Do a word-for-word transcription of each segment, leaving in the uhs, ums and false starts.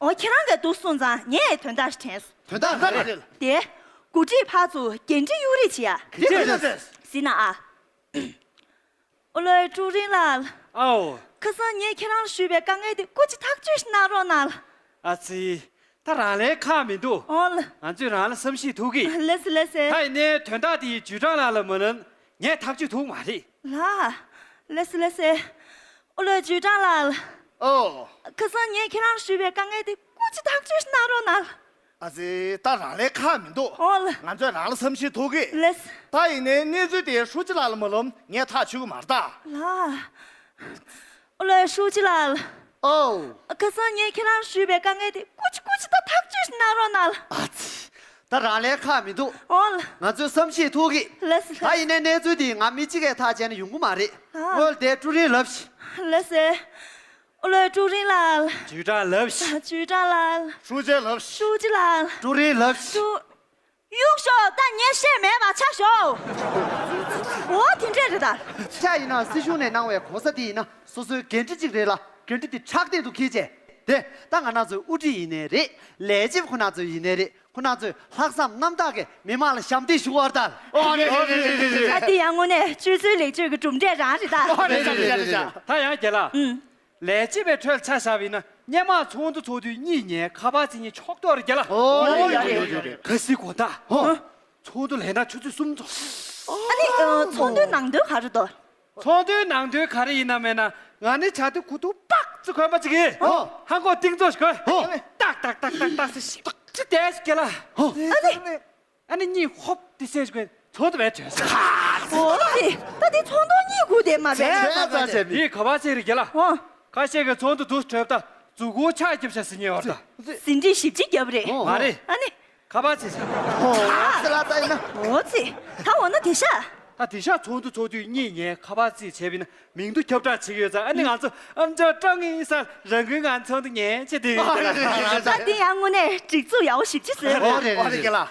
འོ། ཁྱེད་རང་གིས་འདུག་གསུངས་ཙང་ངས་དོན་དག་ཞིག་དྲན་སོང་། དོན་དག་ག་རེ་རེད། དེ། འགོ་ཁྲིད་ཕར་ཚུར་འགན་འཁྲི་གཡུག་རེས་བྱེད་ཡ། ག་རེ་རེད། ཟིན་ན་ཨ། ཨོ་ལོའི་ཀྲུའུ་རིན་ལགས། ཨའོ། ཁ་སང་ངས་ཁྱེད་རང་ཞུས་པའི་དཀའ་ངལ་དེ་སྐུ་མཁྱེན་ཐག་གཅོད་ཞིག་གནང་རོགས་གནང་། ཨ་ཙི། ད་རང་ལ་ཁག་མི་འདུག་ཨོ་ལ། ང་ཚོས་རང་ལ་བསམ་ཤེས་ཐུབ་གི། ལགས་སོ་ལགས་སོ། ད་ཡིན་ནའི་དོན་དག་དེ་ཇུས་ཀྲང་ལགས་ལ་མ་ལབ་ན་ངས་ཐག་གཅོད་ཐུབ་མ་རེད། ལགས། ལགས་སོ་ལགས་སོ། ཨོ་ལོའི་ཇུས་ཀྲང་ལགས། ཨོ། ཁ་སང་ངས་ཁྱེད་རང་ཞུས་པའི་དཀའ་ངལ་དེ་སྐུ་མཁྱེན་ཐག་གཅོད་ཞིག་གནང་རོགས་གནང་། ཨ་ཙི། ད་རང་ལ་ཁག་མི་འདུག་ཨོ་ལ། ང་ཚོས་རང་ལ་བསམ་ཤེས་ཐུབ་གི། ལགས། ད་ཡིན་ནའི་གནས་ཚུལ་དེ་ཧྲུའུ་ཅི་ལགས་ལ་མ་ལབ་ན་ངས་ཐག་ཆོད་གི་མ་རེད་ད། ལགས། ཨོ་ལོའི་ཧྲུའུ་ཅི་ལགས། ཨོ། ཁ་སང་ངས་ཁྱེད་རང་ཞུས་པའི་དཀའ་ངལ་དེ་སྐུ་མཁྱེན་སྐུ་མཁྱེན་ད་ཐག་གཅོད་ཞིག་གནང་རོགས་གནང་། ཨ་ཙི། ད་རང་ལ་ཁག་མི་འདུག་ཨོ་ལ། ང་ཚོས་བསམ་ཤེས་ཐུབ་གི། ལགས་སོ། ད་ཡིན་ནའི་གནས་ཚུལ་འདི་ང་མི་གཅིག་གིས་ཐག་བཅད་ན་ཡོང་གི་མ་རེད། ཨ། སྔོན་ལ་དེ་ཀྲུའུ་རིན་ལབ་ཤིག་ལགས་སོ། ཨོ་ལོའི་ཀྲུའུ་རིན་ལགས། ཇུས་ཀྲང་ལབ་ཤིག་ཇུས་ཀྲང་ལགས། ཧྲུའུ་ཅི་ལབ་ཤིག་ཧྲུའུ་ཅི་ལགས། ཀྲུའུ་རིན་ལབ་ཤིག་ཧྲུའུ། གཡུག་ཤོག་ད་ངས་བཤད་མེད་པ་ཆགས་ཤོག་འོ་དེ་འདྲས་རེད་ད། ཆ་ཡིན་ན་སྲིད་གཞུང་ནས་གནང་བའི་གོ་ས་དེ་ཡིན་ན་སོ་སོའི་འགན་འཁྲི་གཅིག་རེད་ལ། འགན་འཁྲི་དེ་ཕྲག་སྟེང་དུ་འཁྱེར་བྱས། དེ་ད་ང་རང་ཚོའི་དབུ་ཁྲིད་ཡིན་ནའི་རེད། ལས་བྱེད་པ་ཁོ་རང་ཚོ་ཡིན་ནའི་རེད། ཁོ་རང་ཚོས་ལྷག་བསམ་རྣམ་དག་གིས་མི་མང་ལ་ཞབས་འདེགས་ཞུ་བར་ད། ཨོ་རེད་རེད་རེད་རེད་རེད། ད་དེ་ཡང་དངོས་གནས་སྤྱོད་ཚུལ་ལེགས་བཅོས་ཀྱི་གྲུབ་འབྲས་རང་རེད་ད། ཨོ་རེད་རེད་རེད་རེད། ད་ཡང་རྒན་ལགས། ཨུམ། ལས་བྱེད་པའི་ཁྲོད་ཆ་བཞག་པ་ཡིན་ན་སྔོན་མ་ཚོགས་འདུ་ཚོགས་དུས་གཉིད་ཉལ་ཁ་པར་རྩེ་མཁན་ཕྱོགས་གཏོགས་རེད་རྒན་ལགས། ཨོ་ཡོད་ཡོད་ཡོད་ཡོད། གལ་སྲིད་དགོང་དག་ཨོ། ཚོགས་འདུ་ལས་ན་ཆུ་ཚོད་གསུམ་ཙམ། ཨ་ནི་ཨ། ཚོགས་འདུའི་ནང་དོན་ག་རེ་འདུག་ཚོགས་འདུའི་ནང་དོན་ག་རེ་ཡིན་ན་མེད་ན་ང་ནི་བྱ་དུས་གུ་དུ་པག་ཙི་གོན་པ་ཅིག་གིས། ཨོ། ཧང་གོ་ཏིང་ཙོ་ཞིག་གོན། ཨོ། ཏག་ཏག་ཏག་ཏག་ཏག་ཟེར་ཞིག་ཏག་ཅི་བསྡད་ཞིག་རྒན་ལགས། ཨོ། ཨ་ནི། ཨ་ནི་གཉིད་ཧོབ་སྟེ་སད་དགོས། ཚོགས་འདུ་བས་གྲོལ་སོང་། ཨོ་ཙི། ད་དེ་ཚོགས་འདུ་གཉིད་ཁུག་དེ་མ་རེད། བྱས་ཙང་བྱས་མི། ཡིས་ག་པར་ཚིག་རེད་རྒན་ལགས། ཨོ། ཁ་ཤས་ཀྱིས་ཚོགས་འདུ་དུས་གྲོལ་ད་མཛུབ་གུ་ཕྱག་རྒྱབ་བྱ་ཟིན་ཉེ་བར་ད། ཟིན་བྲིས་ཞིབ་ཅིག་རྒྱབ་རེད། མ་རེད། ཨ་ནི། ཁ་པར་ཚིག་བྱ། ཨོ་ཙི་ལ་ད་ཡིན་ན། ཨོ་ཙི། ད་འོ་ན་དེ་ཤ། ད་དེ་ཤ་ཚོགས་འདུ་ཚོགས་དུས་གཉིད་ཉལ་ཁ་པར་ཚིག་བྱས་པ་ཡིན་ན། མིང་དུ་ཁྱབ་བསྒྲགས་བྱེད་ཀྱི་ཡོད་ཙང་ཨ་ནི་ང་ཚོ་ཨམ་ཅོག་ཀྲང་ངེ་ས་རང་འགུལ་ངང་ཚོགས་འདུ་ཉན་བྱེད་དུས་ཡོད་ཙང་། ད་འདི་ཡང་དངོས་གནས་སྒྲིག་འཛུགས་ཡག་པོ་ཞིབ་ཅིག་བཟོས་རེད། ཨོ་རེད་རེད་རེད།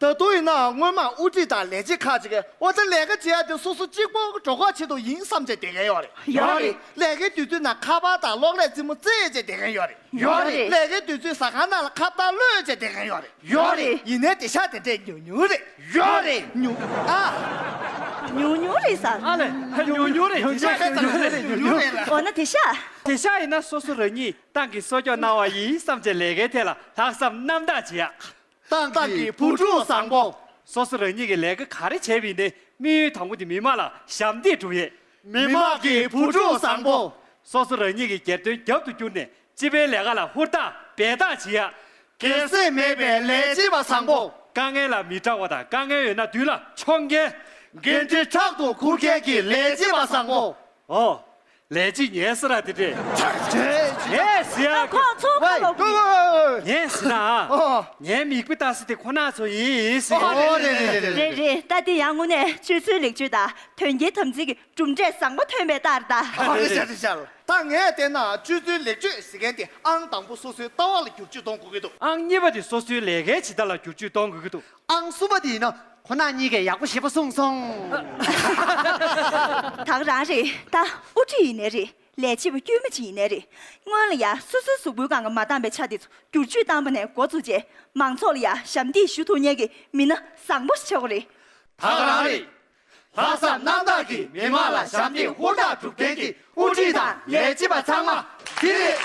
ད་དུང་ཡིན་ན་སྔོན་མ་དབུ་ཁྲིད་དང་ལས་བྱེད་ཁག་ཅིག་གིས་འོ་ད་ལས་ཀ་བྱེད་ཡ་དེ་སོ་སོ་གཅིག་པོ་གི་གྲོད་ཁོག་ཆེད་དུ་ཡིན་བསམ་བྱས་བསྡད་མཁན་ཡོད་རེད། ཡོད་རེད། ལས་ཀའི་དུས་ཚོད་ནང་ཁ་པར་དང་གློག་ཀླད་རྩེད་མོ་རྩེད་བྱས་བསྡད་མཁན་ཡོད་རེད། ཡོད་རེད། ལས་ཀའི་དུས་ཚོད་ཟ་ཁང་ནང་ལ་ཁ་བཏགས་གློད་བྱས་བསྡད་མཁན་ཡོད་རེད། ཡོད་རེད། ཡིན་ནའི་དེ་ཤ་དེ་འདྲས་ཉུང་ཉུང་རེད། ཡོད་རེད། ཉུང་། ཨ། ཉུང་ཉུང་རེད་ཟེར། ཨ་ལས། ཉུང་ཉུང་རེད། དེ་ཤ་ཉུང་ཉུང་རེད། ཉུང་ཉུང་རེད་ལ། འོ་ན་དེ་ཤ། དེ་ཤ་ཡིན་ན་སོ་སོ་རང་ཉིད་ཏང་གིས་གསོ་སྐྱོང་གནང་བ་ཡིན་བསམ་བྱས་ལས་ཀའི་ཐད་ལ་ལྷག་བསམ་རྣམ་དག་བྱེད་ཡག་ཏང་གི་བུ་ཕྲུག་བཟང་པོ། སོ་སོ་རང་ཉིད་ཀྱིས་ལས་ཀ་ག་རེ་བྱས་པ་ཡིན་ནའི་དམིགས་ཡུལ་དང་པོ་དེ་མི་དམངས་ལ་ཞབས་འདེགས་སྒྲུབ་ཡས། མི་དམངས་ཀྱི་བུ་ཕྲུག་བཟང་པོ། སོ་སོ་རང་ཉིད་ཀྱི་སྒེར་དོན་རྒྱབ་ཏུ་བསྐྱུར་ནས་སྤྱི་པའི་ལས་ཀ་ལ་ཧུར་ཐག་འབད་ཐག་བྱེད་ཡ། སྒེར་སེམས་མེད་པའི་ལས་བྱེད་པ་བཟང་པོ། དཀའ་ངལ་ལ་མི་སྐྲག་པ་དང་དཀའ་ངལ་ཡོད་ན་མདུན་ལ་མཆོང་མཁན། འགན་འཁྲི་ཕྲག་ཏུ་འཁུར་མཁན་གྱི་ལས་བྱེད་པ་བཟང་པོ། ཨོ། ལས་བྱེད་ངན་ས་ར་དེ་འདྲས། ངས་ཟེར་ཡ། ཁོང་ཚོ་ཁ་ལོ། ངས་ཟེར་ན། ཨོ། ངའི་མིག་དཔེ་ལྟ་ས་དེ་ཁོ་ན་ཚོ་ཡིན་ཟེར། ཨོ་རེད་རེད་རེད་རེད། རེད་རེད། ད་དེ་ཡང་དངོས་གནས་སྤྱོད་ཚུལ་ལེགས་བཅོས་དང་དོན་འཁྱོལ་དམ་འཛིན་གྱི་གྲུབ་འབྲས་བཟང་པོ་ཐོན་པའི་རྟགས་རེད་ད། ཨ་རེད་ཤག་རེད་ཤག་ད་ངས་བལྟས་ན་སྤྱོད་ཚུལ་ལེགས་བཅོས་ཟེར་མཁན་དེ་ཨང་དང་པོ་སོ་སོའི་ལྟ་བ་ལ་བསྒྱུར་བཅོས་གཏོང་དགོས་ཀྱི་འདུག་ཨང་གཉིས་པ་དེ་སོ་སོའི་ལས་ཀའི་བྱེད་སྟངས་ལ་བསྒྱུར་བཅོས་གཏོང་དགོས་ཀྱི་འདུག་ཨང་གསུམ་པ་དེ་ཡིན་ན་ཁོ་ན་གཉིས་ཀས་ཡག་པོ་ཞེ་པོ་གསུངས་སོང་། ད་ག་རང་རེད། ད་དབུ་ཁྲིད་ཡིན་ནའི་རེད། ལས་བྱེད་པ་དཀྱུས་མ་ཅིག་ཡིན་ནའི་རེད། སྔོན་ལ་ཡ་སོ་སོའི་གཟུགས་པོའི་སྒང་གི་མ་འདང་བའི་ཆ་དེ་ཚོ་བསྒྱུར་བཅོས་བཏང་པ་ནས་འགོ་བཙུགས་རྗེས་མང་ཚོགས་ལ་ཡ་ཞབས་འདེགས་ཞུ་ཐུབ་མཁན་གྱི་མི་སྣ་བཟང་པོ་ཞིག་ཆགས་དགོས་རེད། ད་ག་རང་རེད། ལྷག་བསམ་རྣམ་དག་གིས་མི་དམངས་ལ་ཞབས་འདེགས་ཧུར་ཐག་སྒྲུབ་མཁན་གྱི་དབུ་ཁྲིད་དང་ལས་བྱེད་པ་ཚང་མ་འདི་རེད།